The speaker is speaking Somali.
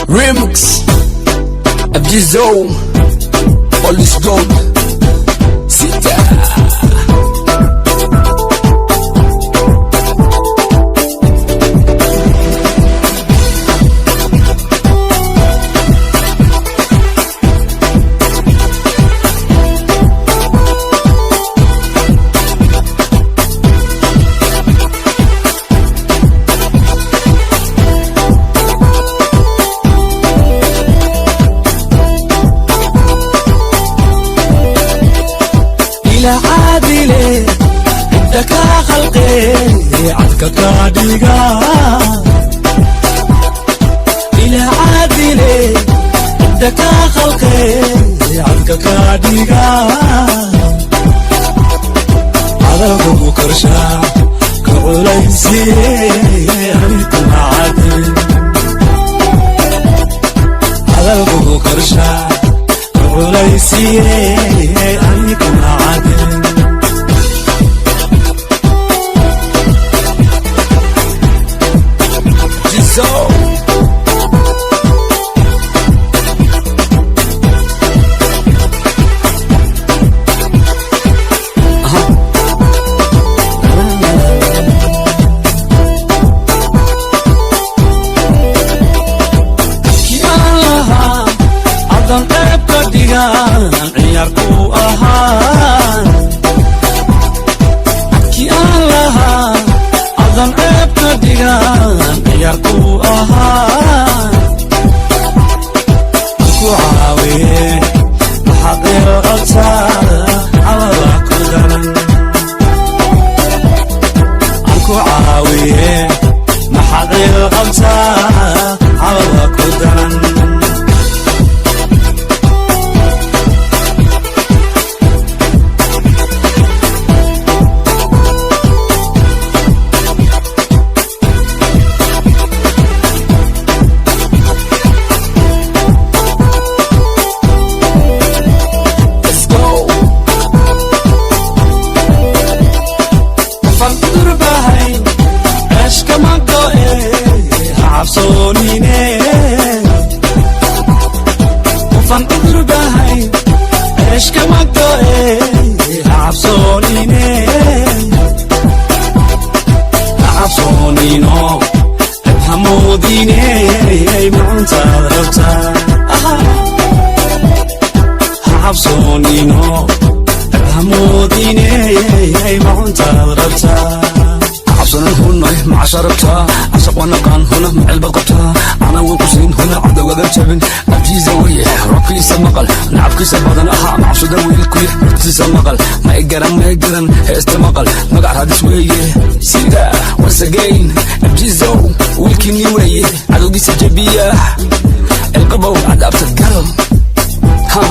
Remix Abdizo All is gold. Sita. Ila caadile cidda kaa khalqee cadka kaa dhiga. Ila caadile cidda kaa khalqee cadka kaa dhiga. Cadalkugu karshaa ka culaysiye anikuma cadin. Cadalkugu karshaa ka culaysiye anikuma cadin. Jizo. Kii aan lahaa adan qayb ka dhigan ciyaar ku ahaan. Kii aan lahaa adan ceeb ka dhigan ciyaar ku ahaan. Ku caawiye maxaad eel qabtaa calala ku daran. Aan ku caawiye maxaad eel qabtaa calala ku daran. Let's go. Qofaan cudur bahayn ceeshkama go'e, ha cabsoonine. Qofaan cudur bahayn ceeshkama go'e, ha cabsoonine. Ha cabsoonino, cid ha moodine, maantaad rabtaa. Aha. Ha cabsoonino, cid ha moodine, maantaad rabtaa. Cabsanan hunay macasha rabtaa cashaq waa naqaan huna macel baad qabtaa cana waan ku siin huna cadowgaga jabin. Abtiisa weye robkiisa maqal nacabkiisa badan ahaa macsuda wiilkuye hortiisa maqal ma i garan ma i garan heesta maqal magac raadis weeye. Sida once again Abjizo wiilkiini weeye cadowgiisa jabiya elqabow cadaabta gal ha.